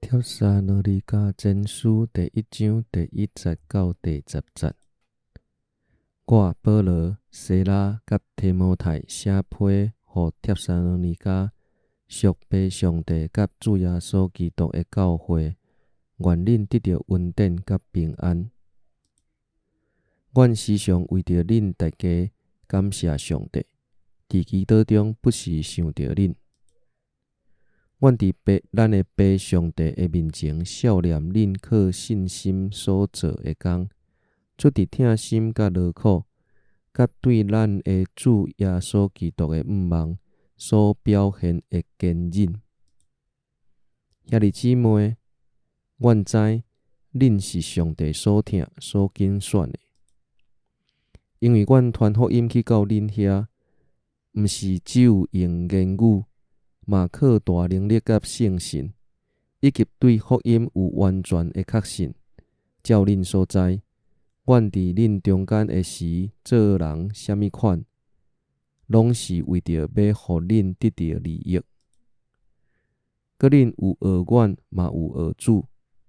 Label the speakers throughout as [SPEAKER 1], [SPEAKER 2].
[SPEAKER 1] 帖撒羅尼迦前書第一章第一節到第十節。我保羅、西拉佮提摩太寫批予帖撒羅尼迦屬父上帝佮主耶穌基督的教會，願恁得著恩典佮平安。阮時常為著恁大家感謝上帝，佇祈禱中不時想著恁。阮佇父咱的父上帝的面前，數念恁靠信心所做的工，出佇疼心佮勞苦，佮對咱的主耶穌基督的向望所表現的堅忍。兄弟姊妹，阮知恁是上帝所疼、所揀選的，因為阮傳福音去到恁遐，毋是只有用言語，嘛靠大能力佮聖神，以及對福音有完全的確信。照恁所知，阮佇恁中間的時，做人啥物款，攏是為著欲予恁得著利益。閣恁有學阮，嘛有學主。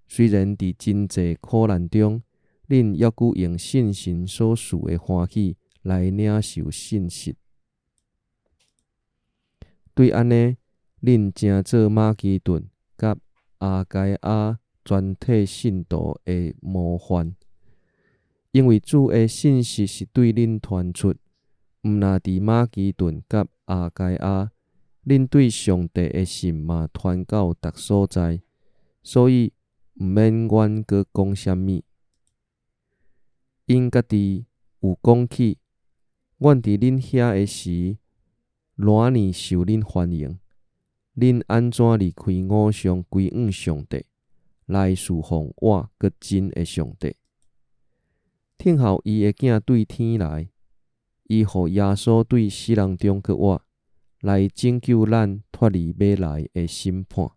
[SPEAKER 1] 雖然佇真濟苦難中，恁猶閣用信心所賜的歡喜來領受信實。對按呢，恁成做馬其頓佮亞該亞全體信徒的模範，因為主的信息是對恁傳出，毋若佇馬其頓佮亞該亞，恁對上帝的信嘛傳到逐所在，所以毋免阮閣講啥物。𪜶家己有講起，阮佇恁遐的時，偌爾受恁歡迎，恁按怎離開偶像歸向上帝，來事奉活閣真的上帝，聽候伊的囝對天來，伊予耶穌對死人中復活，來拯救咱脫離欲來的審判。